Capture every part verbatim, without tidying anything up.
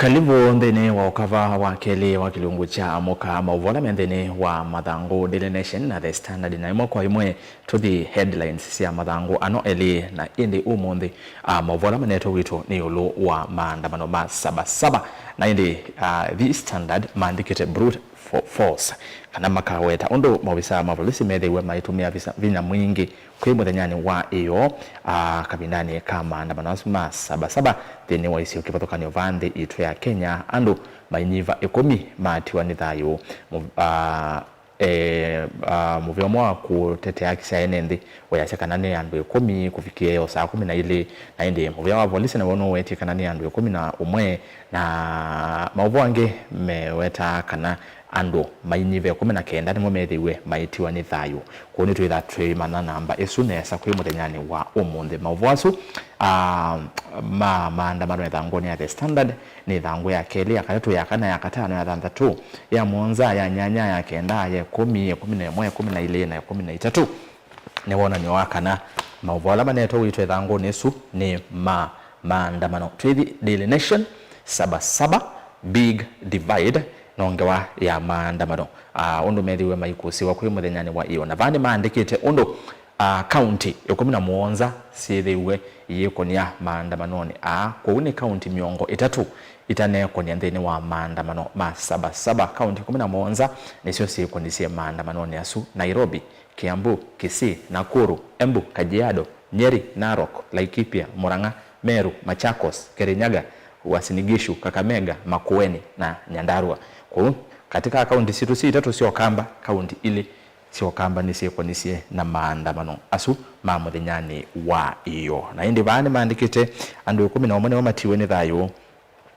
Karibu nthĩnĩ wa ũkava wa kelĩ wa kĩlungu kya Amũka, maũvoo ala me nthĩnĩ wa mathangũ Daily Nation na The Standard, na ĩmwe kwa ĩmwe tũthi headlines sya mathangũ ano elĩ. Na ĩndĩ ũmũnthĩ, ah, maũvoo ala manetwe witũ nĩ ĩũlũ wa maandamano ma Saba Saba, na ĩndĩ, ah, The Standard maandĩkĩte brute fo-, force, kana makaweta ũndũ maovisaa ma volisi methĩiwe maitũmĩa visa-, vinya mwingĩ kwĩ mũthenyanĩ wa ĩyoo, ah, kavindanĩ ka maandamano asu ma Saba Saba nthĩnĩ wa isio kĩvathũkany'o va nthĩ itũ ya Kenya, andũ mainyiva ĩkũmi matiwa nĩ thayũ. Mũ-, ah, eh, ah, mũvĩa ũmwe wa kũtetea haki sya ene nthĩ weasya kana nĩ andũ ĩkũmi kũvikĩĩa saa kũmi na ilĩ, na ĩndĩ mũvĩa wa volisi naw'o nũwetie kana nĩ andũ ĩkũmi na ũmwe, na maũvoo angĩ mewetaa kana andũ mainyiva ĩkũmi na kenda nĩmo methĩiwe maitiwa nĩ thayũ. Kwoou nĩtwĩtha twĩmanya namba ĩsu nesa kwĩ mũthenyanĩ wa ũmũnthĩ. Maũvoo asu, ah, ma maandamano ĩthangũnĩ ya The Standard nĩ ĩthangũ ya kelĩ, ya katatũ, ya kana, ya katano, ya thanthatũ, ya mũonza, ya nyanya, ya kenda, ya ĩkũmi, ĩkũmi na ĩmwe, ĩkũmi na ilĩ na ĩkũmi na itatũ. Nĩ wonany'o wa kana maũvoo ala manetwe witũ ĩthangũnĩ ĩsu nĩ ma maandamano. Twĩthi Daily Nation, Saba Saba, big divide, no ngewa ya maandamano. Ah, ũndũ methĩiwe maikũsĩwa kwĩ mũthenyanĩ wa ĩyoo. Na vaa nĩmaandĩkĩte ũndũ, ah, kaunti ĩkũmi na mũonza syĩthĩiwe iyĩkũnĩa maandamanonĩ aa. Kwoou nĩ kaunti mĩongo ĩtatũ itanekũnĩa nthĩnĩ wa maandamano ma Saba Saba. Kaunti ĩkũmi na mũonza nĩsyo syĩkũnisye maandamanonĩ asu: Nairobi, Kiambu, Kisii, Nakuru, Embu, Kajiado, Nyeri, Narok, Laikipia, Murang'a, Meru, Machakos, Kirinyaga, Uasin Gishu, Kakamega, Makueni na Nyandarua. Kwoou, katĩ ka kaunti sitũ sya itatũ sya Ũkamba, kaunti ilĩ sya Ũkamba nĩsyĩkũnisye na maandamano asu ma mũthenyanĩ wa ĩyoo. Na ĩndĩ vaa nĩmaandĩkĩte andũ ĩkũmi na ũmwe nĩmo matiwe nĩ thayũ,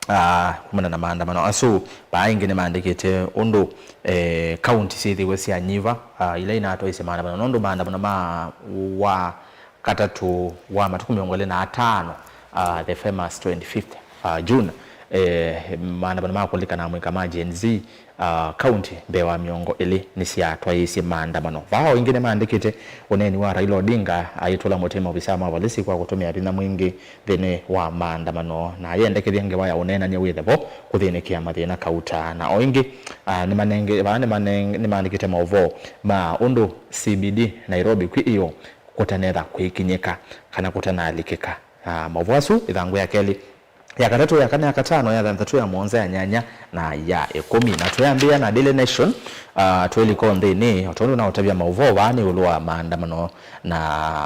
ah, kumana na maandamano asu. Vaa ĩngĩ nĩmaandĩkĩte ũndũ, eh, kaunti syĩthĩiwe syanyiva, ah, ila inatwaisye maandamano, nũndũ maandamano ma wa katatũ wa matukũ mĩongo ĩlĩ na atano, ah, the famous twenty-fifth, ah, June, eh, maandamano ma kũlilikana amũika ma Gen Z, ah, kaunti mbee wa mĩongo ĩlĩ nĩsyatwaĩĩsye maandamano. Vaa o ĩngĩ nĩmaandĩkĩte ũneeni wa Raila Odinga aitũla mũtĩ maovisaa ma volisi kwa kũtũmĩa vinya mwingĩ nthĩnĩ wa maandamano, na ayendekethya ngewa ya ũneenany'a wĩthe vo kũthĩnĩkĩa mathĩna kauta. Na o ĩngĩ, ah, nĩmanenge-, vaa nĩmaneng-, nĩmaandĩkĩte maũvoo ma ũndũ C B D Nairobi kwĩ ĩyoo kũtanetha kwĩkinyĩka kana kũtanalikĩka. Ah, maũvoo asu, ĩthangũ ya kelĩ, ya katatũ, ya kana, ya katano, ya thanthatũ, ya mũonza, ya nyanya, na ya ĩkũmi. Na twĩambĩĩa na Daily Nation, ah, twĩlika o nthĩnĩ, o tondũ naũtavya maũvoo vaa nĩ ĩũlũ wa maandamano, na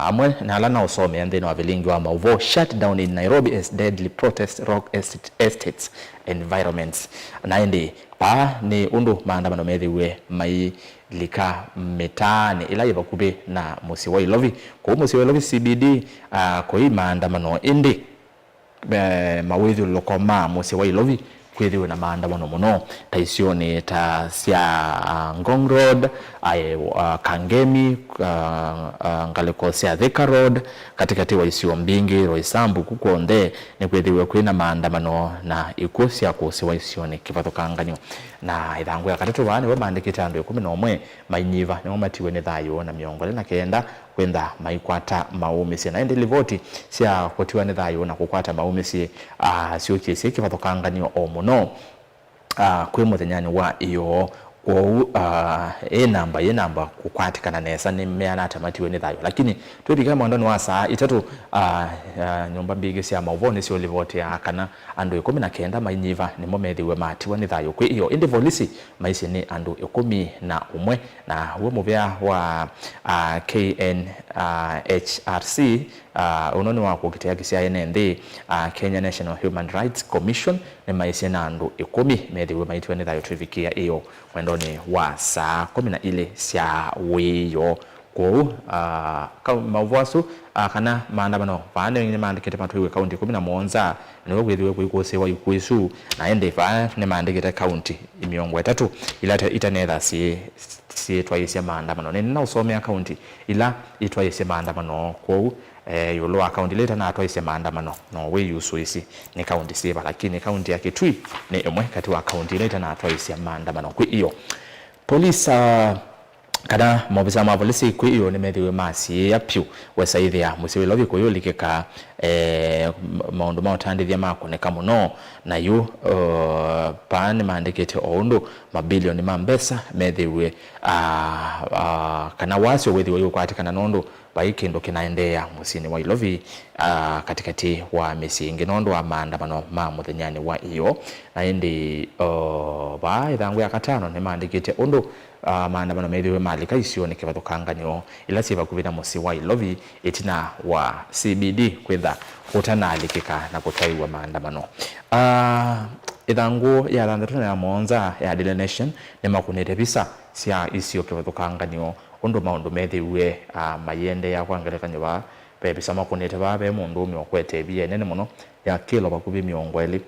amwe na ala naũsomea nthĩnĩ wa vilingi wa maũvoo: Shutdown in Nairobi as deadly protest rock estate, estates environments. Na ĩndĩ vaa nĩ ũndũ maandamano methĩiwe mailika mĩtaanĩ ĩla yĩ vakuvĩ na mũsyĩ wa Ilovi. Kũu mũsyĩ wa Ilovi C B D, ah, kũi maandamano, ĩndĩ eh, mawĩthyũlũlũko ma mũsyĩ wa Ilovi kwĩthĩwe na maandamano mũno, ta isionĩ ta sya, ah, Ngong Road, ai, ah, Kangemi, ah, ah, ngalĩko sya Thika Road, katĩkatĩ wa isio mbingĩ, Roysambu, ku kw'onthe nĩkwĩthĩwe kwĩ na maandamano na ikw'ũ syakũsĩwa isionĩ kĩvathũkanganyo. Na ĩthangũ ya katatũ vaa nĩvo maandĩkĩte andũ ĩkũmi na ũmwe mainyiva nĩmo matiwe nĩ thayũ, na mĩongo ĩlĩ na kenda kwĩntha maikwata maũmĩsye. Na ĩndĩ livoti sya kũtiwa nĩ thayũ na kũkwata maũmĩsye, ah, syũkĩsye kĩvathũkanganyo o mũno, ah, kwĩ mũthenyanĩ wa ĩyoo. Kwoou, ah, ĩ namba, ĩ namba kũkwatĩkana nesa nĩ meana ata matiwe nĩ thayũ. Lakini twĩvika mwendonĩ wa saa itatũ, ah, ah, nyũmba mbingĩ sya maũvoo nĩsyũlivotea kana andũ ĩkũmi na kenda mainyiva nĩmo methĩiwe matiwa nĩ thayũ kwĩ ĩyoo. Ĩndĩ volisi maisye nĩ andũ ĩkũmi na ũmwe. Na w'o mũvea wa, ah, K N H R C, ah, ũno nĩ wa kũkitĩa haki sya ene nthĩ, ah, Kenya National Human Rights Commission, nĩmaisye na andũ ĩkũmi methĩiwe maitiwa nĩ thayũ twĩvikĩa ĩyoo mwendonĩ wa saa kũmi na ilĩ sya wĩoo. Kwoou, ah, ka-, maũvoo asu, ah, kana maandamano vaa nĩ maandĩkĩte matwĩw'e kaunti ĩkũmi na mũonza nĩwe kwĩthĩwe kũikũsĩwa ikw'ũ isu, na ĩndĩ vaa nĩmaandĩkĩte kaunti mĩongo ĩtatũ ila ita-, itanetha syĩ-, syĩtwaĩĩsya maandamano. Nĩnĩnaũsomea kaunti ila itwaĩĩsye maandamano. Kwoou, eh, ĩũlũ wa kaunti ila itanatwaĩĩsya maandamano, no wĩyusũĩsye nĩ kaunti syĩva, lakini kaunti ya Kitui nĩ ĩmwe katĩ wa kaunti ila itanatwaĩĩsya maandamano kwĩ ĩyoo. Polisi, ah, kana maovisa ma volisi kwĩ ĩyoo nĩmethĩwe masiĩĩa vyũ wesa ĩthĩa mũsyĩ wa Ilovi kũyũlikĩka, eh, m-, maũndũ ma ũtandĩthya makũnĩka mũno, na yu, uh, paa nĩmaandĩkĩte o ũndũ mabilioni ma mbesa methĩwe, ah, ah, kana wasyo wĩthĩwe ũkwatĩkana nũndũ vai kĩndũ kĩnaendeea mũsyĩnĩ wa Ilovi, ah, katĩkatĩ wa mĩsyĩ ĩngĩ nũndũ wa maandamano ma mũthenyanĩ wa ĩyoo. Na ĩndĩ, oh, vaa ĩthangũ ya katano nĩmaandĩkĩte ũndũ, ah, maandamano methĩwe malika isionĩ kĩvathũkanganyo ila syĩ vakuvĩ na mũsyĩ wa Ilovi ĩtina wa C B D kwĩtha kũtanaalikĩka na kũtwaiwa maandamano. Ah, ĩthangũ ya thanthatũ na ya mũonza ya Daily Nation nĩmakũnĩte visa sya isio kĩvathũkanganyo ũndũ maũndũ methĩwe, ah, mayĩendeea. Kwa ngelekany'o, vaa ve visa makũnĩte vaa ve mũndũũme ũkwete ĩvia ĩnene mũno ya kĩlo vakuvĩ mĩongo ĩlĩ,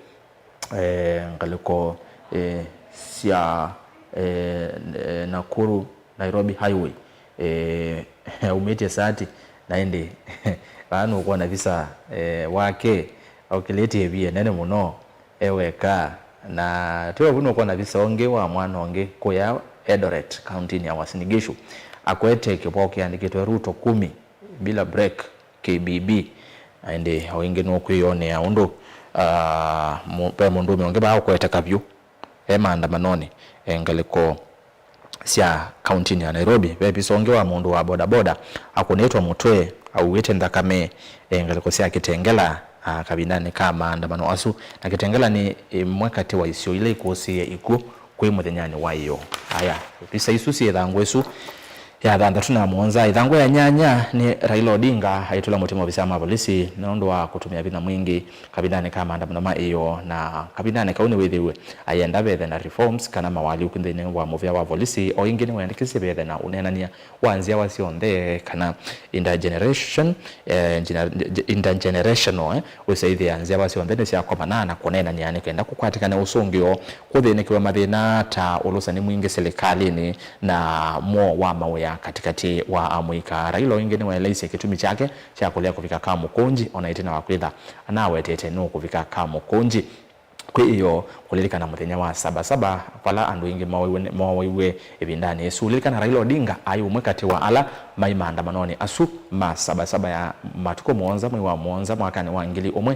eh, ngalĩko, eh, sya, eh, eh, Nakuru Nairobi Highway, eh, aumĩtye sati, na ĩndĩ vaa nũkwona visa, eh, wake okĩlĩtye ĩvia ĩnene mũno e weka. Na twĩ ovu nũkwona visa ũngĩ wa mwana ũngĩ kũya Eldoret, kauntinĩ ya Uasin Gishu, akwete kĩvoo kĩandĩkĩtwe Ruto kumi bila break, K B B. Na ĩndĩ o ĩngĩ nũkwĩyonea ũndũ, ah, mu-, ve mũndũũme ũngĩ vaa ũkwete kavyũ e maandamanonĩ, e ngalĩko sya kauntinĩ ya Nairobi. Ve visa ũngĩ wa mũndũ wa bodaboda akũnĩtwe mũtwe auĩte nthakame, e ngalĩko sya Kitengela, ah, kavindanĩ ka maandamano asu. Na Kitengela nĩ ĩmwe katĩ wa isio ila ikũsĩĩe ikw'ũ kwĩ mũthenyanĩ wa ĩyoo. Aya, visa isu syĩ ĩthangũ ĩsu ya thanthatũ na mũonza. Ĩthangũ ya nyanya nĩ Raila Odinga aitũla mũtĩ maovisa ma volisi nũndũ wa kũtũmĩa vinya mwingĩ kavindanĩ ka maandamano ma ĩyoo, na kavindanĩ kau nĩwĩthĩwe ayenda vethe na reforms kana mawalyũku nthĩnĩ wa mũvĩa wa volisi. O ĩngĩ nĩwendekisye vethe na ũneenany'a wa nzyawa syonthe kana intergeneration, eh, gener-, intergenerational, eh, ũsaĩthĩa nzyawa syonthe nĩsyakomana na kũneenany'a nĩ kenda kũkwatĩkane ũsũngĩo kũthĩnĩkĩwe mathĩna ta ũlũsani mwingĩ silikalĩnĩ na mwo wa mawĩa katĩkatĩ wa amũika. Raila o ĩngĩ nĩwaeleisye kĩtumi kyake kya kũlea kũvika Kamũkũnji, ona ĩtina wa kwĩtha anawetete nũkũvika Kamũkũnji. Kwĩ ĩyoo, kũlilikana mũthenya wa Saba Saba, vala andũ aingĩ mooiwe, mooiwe ĩvindanĩ ĩsu. Lilikana Raila Odinga aĩ ũmwe katĩ wa ala maĩ maandamanonĩ asu ma Saba Saba ya matukũ mũonza mwei wa mũonza mwakanĩ wa ngili ũmwe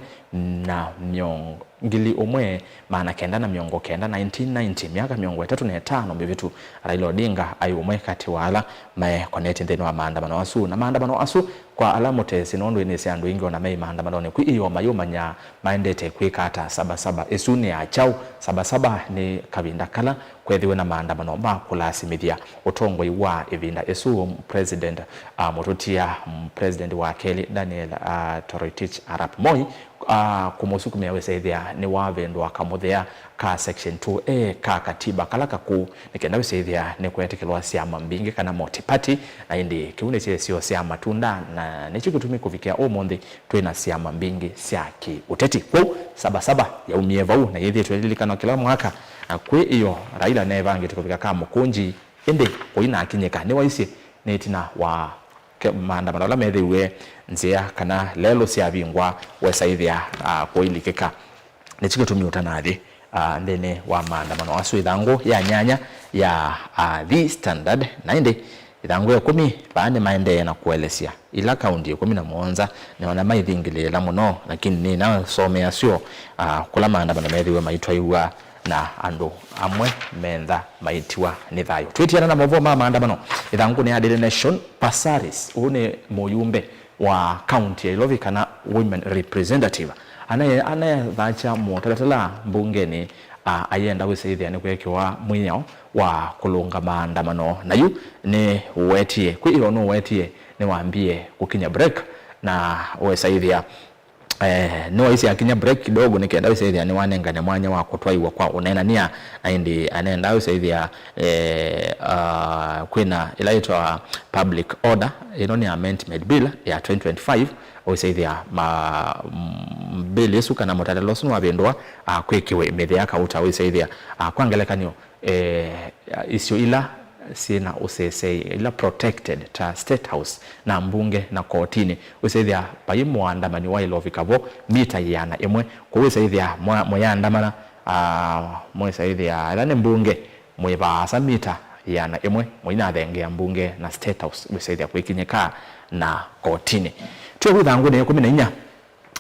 na mĩongo, ngili ũmwe maana kenda na mĩongo kenda, nineteen ninety, myaka mĩongo ĩtatũ na ĩtano mĩvĩtu. Raila Odinga aĩ ũmwe katĩ wa ala maekonetye nthĩnĩ wa maandamano asu. Na maandamano asu, kwa ala mũtesĩ, nũndũ ĩnĩsĩ andũ aingĩ ona me maandamanonĩ kwĩ ĩyoo mayũmanya maendete kwĩka ata. Saba Saba ĩsu nĩ ya kyaũ? Saba Saba nĩ kavinda kala kwethĩwe na maandamano ma kũlasimĩthya ũtongoi wa ĩvinda ĩsu, President, ah, mũtũtia, mm, President wa kelĩ Daniel, ah, Toroitich Arap Moi, ah, kũmũsukumĩa wĩsaĩthĩa nĩwavĩndũa kamũthea ka Section two A ka katiba kala kakũũ nĩ kenda wĩsaĩthĩa nĩkwetĩkĩlwa syama mbingĩ kana multi-party, na ĩndĩ kĩu nĩ kyĩsĩo sya matunda, na nĩkyo kĩtumi kũvikĩa ũmũnthĩ twĩ na syama mbingĩ sya kĩ-ũteti. Kwoou Saba Saba yaumie vau na yĩthĩĩtwe ĩlilikanwa kĩla mwaka, na kwĩ ĩyoo Raila nevangĩte kũvika Kamũkũnji, ĩndĩ kũinakinyĩka nĩwaisye nĩ ĩtina wa ke-, maandamano ala methĩiwe nzĩa kana lelũ syavingwa, wesaĩthĩa, ah, kũilikĩka. Nĩkyo kĩtumi ũtanathi, ah, nthĩnĩ wa maandamano asu. Ĩthangũ ya nyanya ya, ah, The Standard, na ĩndĩ ĩthangũ ya ĩkũmi vaa nĩmaendee na kũelesya ila kaunti ĩkũmi na mũonza nĩona maithingĩlĩĩla mũno, lakini nĩnasomea syo, ah, kũla maandamano methĩiwe maitwaiwa na andũ amwe mentha maitiwa nĩ thayũ. Twĩtiana na maũvoo ma maandamano ĩthangũnĩ ya Daily Nation, Pasaris, ũũ nĩ mũyumbe wa kaunti ya Ilovi kana women representative, anaye-, anayethakya mũtalatala mbungenĩ, a, ayenda wĩsaĩthĩa nĩkwekiwa mwĩao wa kũlũnga maandamano. Na yu nĩwetie, kwĩ ĩyo nũwetie nĩwambie kũkinya break na wesaĩthĩa, eh, nĩwaisye akinya break kidogo nĩ kenda wĩsaĩthĩa nĩwanengane mwanya wa kũtwaiwa kwa ũneenania, na ĩndĩ anenda wĩsaĩthĩa, eh, ah, kwĩna ĩla yĩtwa public order, ĩno nĩ amendment bill ya twenty twenty-five, ũisaĩthĩa ma, mm, bill ĩsu kana mũtalatala ũsu nĩwavĩndũa, ah, kwĩkĩwe mĩthĩa kauta ũisaĩthĩa, ah, kwa ngelekany'o, eh, isio ila syĩ na ũsesei, ila protected ta State House na mbunge na kotinĩ, wĩsĩthĩa vai mũandamani waĩle ũvika vo mita ĩana ĩmwe. Kwoou wĩsĩthĩa mwa-, mũyandamana, ah, mwĩsĩthĩa ĩla nĩ mbunge, mwĩ vaasa mita ĩana ĩmwe, mũinathengea mbunge na State House wĩsaĩthya kwĩkinyĩka na kotinĩ. Twĩ ĩthangũnĩ ya ĩkũmi na inya,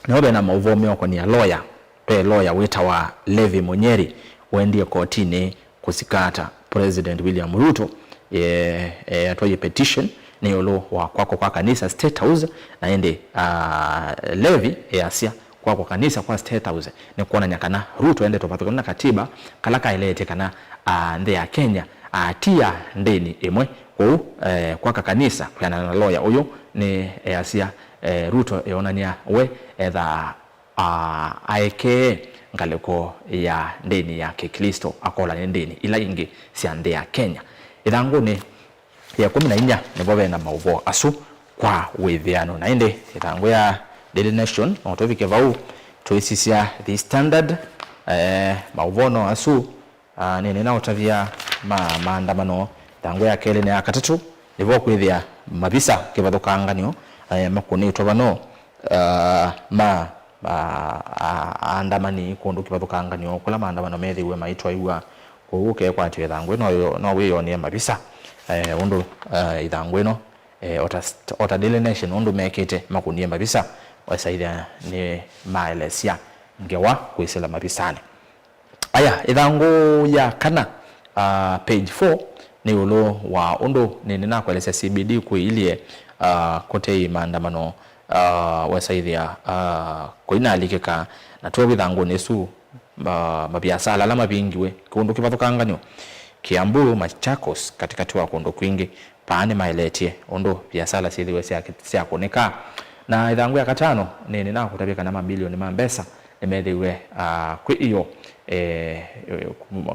nĩvo ve na maũvoo meũkonĩa loya. Ve loya wĩtawa Levi Munyeri wendie kotinĩ kũsikata President William Ruto, e, e, atwaie petition nĩ ĩũlũ wa kwakwa kwa kanisa State House, na ĩndĩ, ah, Levi easya kwakwa kanisa kwa State House nĩ kwonany'a kana Ruto endete ũvathũkanu na katiba kala kaeleetye kana, ah, nthĩ ya Kenya, ah, ti ya ndĩni ĩmwe. Kwoou, eh, kwaka kanisa kwĩanana na loya ũyũ nĩ easya, eh, Ruto eonany'a we ethaa, ah, aekee ngalĩko ya ndĩni ya Kĩklĩsto, akola nĩ ndĩni ila ingĩ sya nthĩ ya Kenya. Ĩthangũnĩ ya ĩkũmi na inya nĩvo ve na maũvoo asu kwa wĩthĩano. Na ĩndĩ ĩthangũ ya Daily Nation no tũvike vau, tũisisya The Standard, eh, maũvoo no asu, ah, nĩnĩnaũtavya ma maandamano. Ĩthangũ ya kelĩ na ya katatũ nĩvo kwĩthĩa mavisa kĩvathũkanganyo, eh, makũnĩtwe vano, ah, ma, ah, ah, aandamani kũndũ kĩvathũkanganyo kũla maandamano methĩiwe maitwaĩw'a. Kwoou ũkekwatya ĩthangũ ĩno yo-, no wĩyonie mavisa, eh, ũndũ, eh, ĩthangũ ĩno, eh, o ta st-, o ta Daily Nation ũndũ mekĩte makũnie mavisa, wesaĩthya nĩ maelesya ngewa kwĩsĩla mavisanĩ. Aya, ĩthangũ ya kana, ah, page four, nĩ ĩũlũ wa ũndũ nĩnĩnakwelesya C B D kũilyĩ, ah, kũtei maandamano, ah, wesaĩthĩa, ah, kũinalikĩka. Na twĩ ĩthangũnĩ ĩsu, ma-, maviasala ala mavingiwe kĩũndũ kĩvathũkanganyo Kiambu, Machakos, katĩkatĩ wa kũndũ kwingĩ. Vaa nĩmaeleetye ũndũ viasala syĩthĩwe sya-, syakũnĩka. Na ĩthangũ ya katano nĩ, nĩnakũtavya kana mamilioni ma mbesa nĩmethĩiwe, ah, kwĩ ĩyo, eh,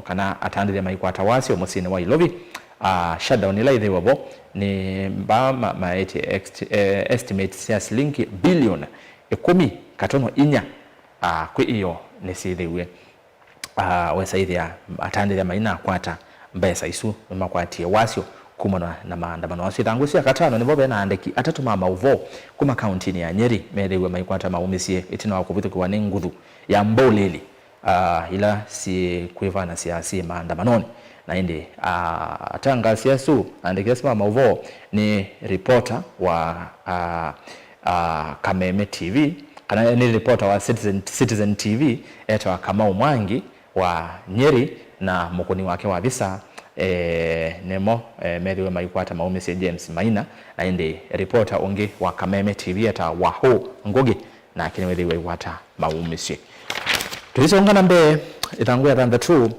kana atandĩthya maikwata wasyo mũsyĩnĩ wa Ilovi. Ah, shutdown ĩla ĩthĩwe vo nĩ mbaa ma-, maetye ext-, eh, estimate sya silingi bilioni ĩkũmi katono inya, ah, kwĩ ĩyo nĩsyĩthĩiwe. Ah, wesaĩthĩa atandĩthya mainakwata mbesa isu nĩmakwatie wasyo kumana na maandamano asu. Ĩthangũ sya katano nĩvo ve na andĩki atatũ ma maũvoo kuma kauntinĩ ya Nyeri methĩiwe maikwata maumĩsye ĩtina wa kũvithũkĩwa nĩ nguthu ya mboleli, ah, ila syĩkwĩvanasya syĩ maandamanonĩ. Na ĩndĩ, ah, atangaasi asu, andĩki asu ma maũvoo nĩ reporter wa, ah, ah, Kameme T V, kana nĩ reporter wa Citizen, Citizen T V etawa Kamau Mwangi wa Nyeri, na mũkũni wake wa visa, eh, nĩmo, eh, methĩwe maikwata maumĩsye James Maina, na ĩndĩ reporter ũngĩ wa Kameme T V etawa Wahu Ngugi, nake nĩwethĩiwe aikwata maumĩsye. Tũisonga na mbee, ĩthangũ ya thanthatũ,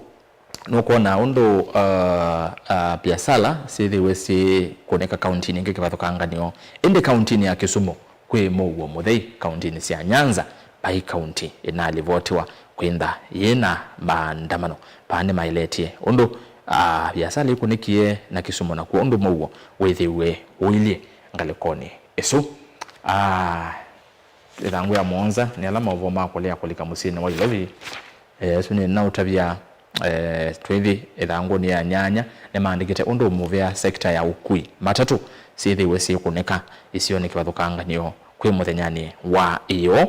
nũkwona ũndũ, uh, uh, biasala syĩthĩiwe syĩkũnĩka kauntinĩ ingĩ kĩvathũkanganyo. Ĩndĩ kauntinĩ ya Kisumu kwĩ mũuo mũthei, kauntinĩ sya Nyanza vai kaunti ĩnalivotiwa kwĩntha yĩna maandamano. Vaa nĩmaeleetye ũndũ, uh, biasala ikũnĩkie na Kisumu nakw'o ũndũ mũuo wĩthĩiwe ũilyĩ ngalĩkonĩ ĩsu. Uh, Ĩthangũ ya mũonza nĩ ala maũvoo ma kũlea kũlika mũsyĩnĩ wa Ilovi. Eh, asu nĩnaũtavya, eh, twĩthi ĩthangũnĩ ya nyanya nĩmaandĩkĩte ũndũ mũvea sekta ya ũkui, matatũ syĩthĩiwe syĩkũnĩka isionĩ kĩvathũkanganyo kwĩ mũthenyanĩ wa ĩoo.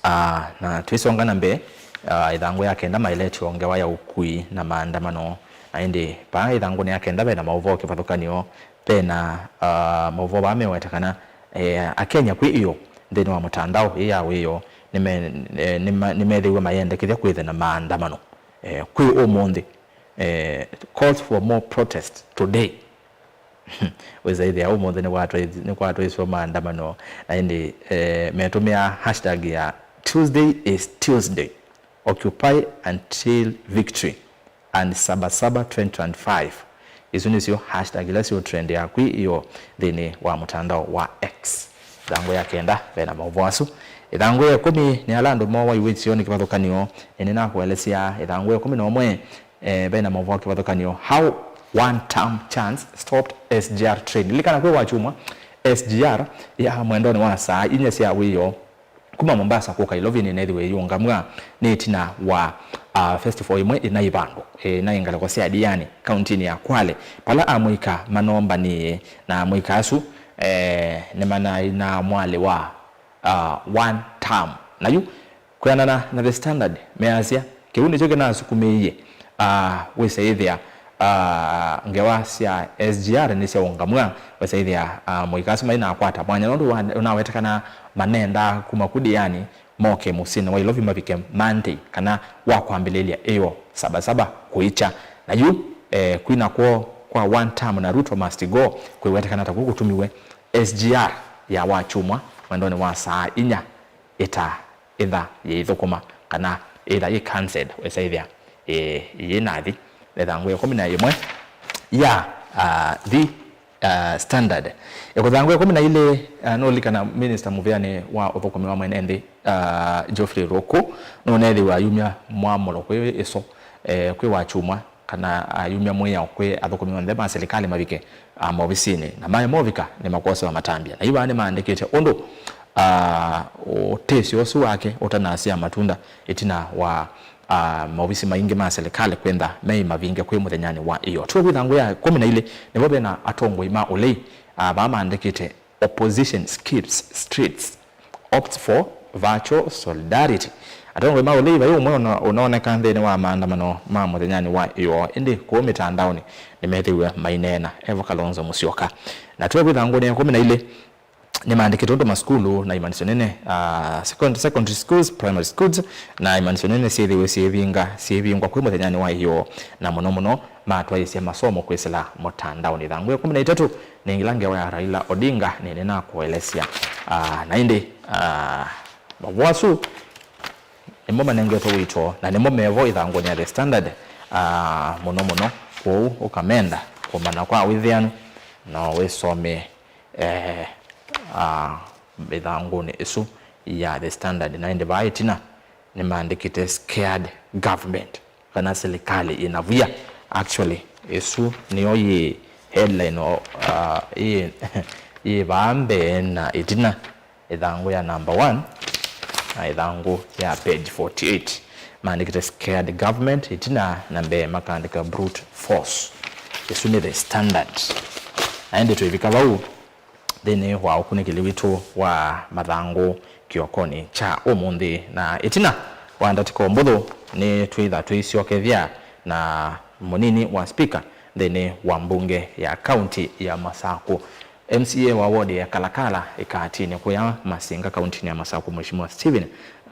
Ah, na twĩsonga na mbee, ah, ĩthangũ ya kenda maeleti o ngewa ya ũkui na maandamano. Na ĩndĩ vaa ĩthangũnĩ ya kenda ve na maũvoo kĩvathũkanyo, ve na, ah, maũvoo vaa meweta kana eh, Akenya kwĩ ĩyo nthĩnĩ wa mũtandao ĩ ya wĩoo nĩme-, eh, nĩma-, nĩmethĩiwe mayendekethya kwĩthe na maandamano, eh, kwĩ ũmũnthĩ, eh, calls for more protest today. Wĩsaĩthĩa ũmũnthĩ nĩkwatwĩ-, nĩkwatwĩswe maandamano, na ĩndĩ, eh, metũmĩa hashtag ya Tuesday is Tuesday, Occupy until victory and Saba Saba twenty twenty-five. Isu nĩsyo hashtag ila siũtrendea kwĩ ĩyo nthĩnĩ wa mũtandao wa X. Ĩthangũ ya kenda ve na maũvoo asu. Ĩthangũ ya ĩkũmi nĩ ala andũ moowa iw'ũ isionĩ kĩvathũkanyo. Ĩndĩ nakũelesya ĩthangũ ya ĩkũmi na ũmwe, eh, ve na maũvoo kĩvathũkanyo. How one term chance stopped S G R train. Lilikana kwĩ Wakyumwa, S G R ya mwendonĩ wa saa inya sya wĩoo kuma Mombasa kũka Ilovi nĩneethiwe ĩyĩũngamw'a nĩ ĩtina wa, ah, festival ĩmwe ĩnaĩ vandũ, eh, ĩnaĩ ngalĩko sya Diani, kauntinĩ ya Kwale, vala amũika manombanĩe, na amũika asu, eh, nĩmanaĩ na mwalĩ wa, ah, one term. Na yu, kwĩanana na The Standard, measya kĩu nĩkyo kĩnasukumĩie, ah, wĩsaĩthĩa, ah, ngewa sya S G R nĩsyaũngamw'a, wesaĩthĩa, ah, mũika asu mainakwata mwanya nũndũ wa, ũnawetekana manendaa kuma ku ndĩanĩ moke mũsyĩnĩ wa Ilovi mavike Monday kana wa kwambĩlĩlya ĩyo Saba Saba kũikya. Na yu, eh, kwina kwoo kwa one term na Ruto must go kwĩwetekana ta kũu kũtumiwe S G R ya wakyumwa mwendonĩ wa saa inya ĩta ĩtha yĩithũkũma kana ĩtha yĩ cancelled, wesaĩthĩa, ĩ, yĩ nathi. Ĩthangũ ya ĩkũmi na ĩmwe ya, ah, The, ah, Standard. Ĩkũthangũ ya ĩkũmi na ilĩ, ah, nũlikana Minister mũvĩanĩ wa ũthũkũmi wa mwene nthĩ, ah, Geoffrey Ruku nũneethĩiwe ayumya mwamũlo kwĩ ĩso, eh, kwĩ wakyumwa kana ayumya mwĩao kwĩ athũkũmi onthe ma silikalĩ mavike, ah, maovisinĩ, na maema ũvika nĩmakwosewa matambya. Na yu vaa nĩmaandĩkĩte ũndũ, ah, ũtĩsyo ũsu wake ũtanasyaa matunda ĩtina wa, ah, maovisi maingĩ ma silikalĩ kwĩntha meĩ mavinge kwĩ mũthenyanĩ wa ĩyoo. Twĩ ĩthangũ ya ĩkũmi na ilĩ nĩvo ve na atongoi ma ũlei, ah, vaa maandĩkĩte, "Opposition skips streets, opts for virtual solidarity." Atongoi ma ũlei vai ũmwe ũna-, ũnooneka nthĩnĩ wa maandamano ma mũthenyanĩ wa ĩyoo, ĩndĩ kũu mĩtandaonĩ nĩmethĩiwe maineena, evo Kalonzo Musyoka. Na twĩ ĩthangũnĩ ya ĩkũmi na ilĩ, nĩmaandĩkĩte ũndũ masukulu na imanyĩsyo nene, ah, second-, secondary schools, primary schools, na imanyĩsyo nene syĩthĩiwe syĩvinga, syĩvingwa kwĩ mũthenyanĩ wa ĩyoo, na mũno mũno matwaĩĩsye masomo kwĩsĩla mũtandaonĩ. Ĩthangũ ya ĩkũmi na itatũ nĩ ĩla ngewa ya Raila Odinga nĩnĩnakũelesya. Ah, na ĩndĩ, ah, mavoo asu nĩmo manengetwe ũito na nĩmo mevo ĩthangũnĩ ya The Standard, ah, mũno mũno. Kwoou ũkamenda kũmanya kwa wĩthĩanu no wĩsomee, eh, ah, ĩthangũnĩ ĩsu ya The Standard. Na ĩndĩ vaa ĩtina nĩmaandĩkĩte, "Scared government," kana silikalĩ ĩna via. Actually, ĩsu nĩyo yĩ headline o, ah, yĩ, yĩ vaa mbee na ĩtina, ĩthangũ ya number one na ĩthangũ ya page forty-eight. Maandĩkĩte, "Scared government," ĩtina na mbee makaandĩka, "Brute force." Ĩsu nĩ The Standard. Na ĩndĩ twĩvika vau, nthĩnĩ wa ũkunĩkĩli witũ wa mathangũ kĩokonĩ kya ũmũnthĩ. Na ĩtina wa ndatĩka mbũthũ, nĩtwĩtha tũisyokethya na mũnini wa spika nthĩnĩ wa mbunge ya kaunti ya Masakũ, M C A wa wodi ya Kalakala ĩkatinĩ kũya Masinga, kauntinĩ ya Masakũ, Mheshimiwa Stephen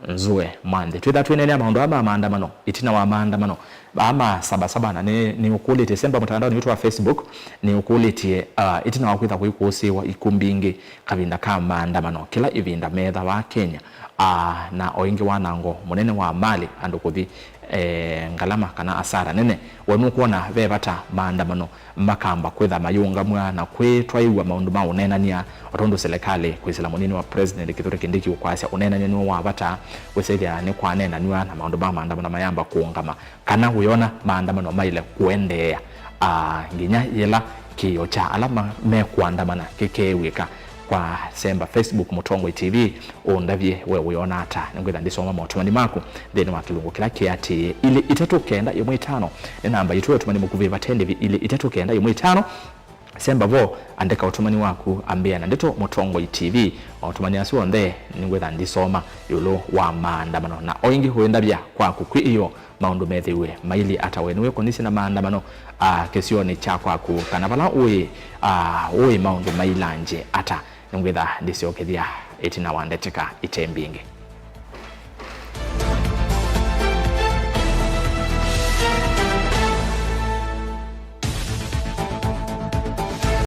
Nzue Mwanthe. Twĩtha twĩneenea maũndũ aa ma maandamano, ĩtina wa maandamano aa ma Saba Saba, na nĩ, nĩũkũlĩtye, semba mũtandaonĩ witũ wa Facebook, nĩũkũlĩtye, ah, ĩtina wa kwĩtha kũikũsĩĩwa ikumbi ingĩ kavinda ka maandamano, kĩla ĩvinda methawa Kenya, ah, na o ĩngĩ wanango mũnene wa malĩ, andũ kũthi, eh, ngalama kana asara nene, we nũkwona ve vata maandamano makamba kwĩtha mayĩũngamw'a na kwĩtwaĩw'a maũndũ ma ũneenany'a, o tondũ silikalĩ kwĩsĩla mũnini wa president Kithure Kindiki ũkwasya ũneenany'a nĩw'o wa vata, wĩsĩthya nĩkwaneenanw'a na maũndũ ma maandamano mayamba kũũngama, kana wĩona maandamano maĩle kũendeea, aa, nginya yĩla kĩĩo kya ala ma-, mekũandamana kĩkeew'ĩka. Kwa semba Facebook Mũtongoi T V, ũndavye we wĩona ata? Nĩngwĩtha ndisoma motũmani maku nthĩnĩ wa kĩlungu kĩla kĩatĩĩe. Ilĩ itatũ kenda ĩmwe itano nĩ namba yitũ ya ũtũmani mũkuvĩ, vate ndĩvi, ilĩ itatũ kenda ĩmwe itano. Semba vo, andĩka ũtũmani waku, ambĩa na ndeto Mũtongoi T V. Maũtũmani asu onthe nĩngwĩtha ndisoma ĩũlũ wa maandamano. Na o ĩngĩ ũĩndavya kwaku kwĩ ĩyoo, maũndũ methĩwe mailyĩ ata? We nĩwĩkonisye na maandamano, a, kĩsionĩ kya kwaku, kana vala ũĩ, a, ũĩ maũndũ mailangye ata? Nĩngwĩtha ndĩsyokethya ĩtina wa ndatĩka ite mbingĩ.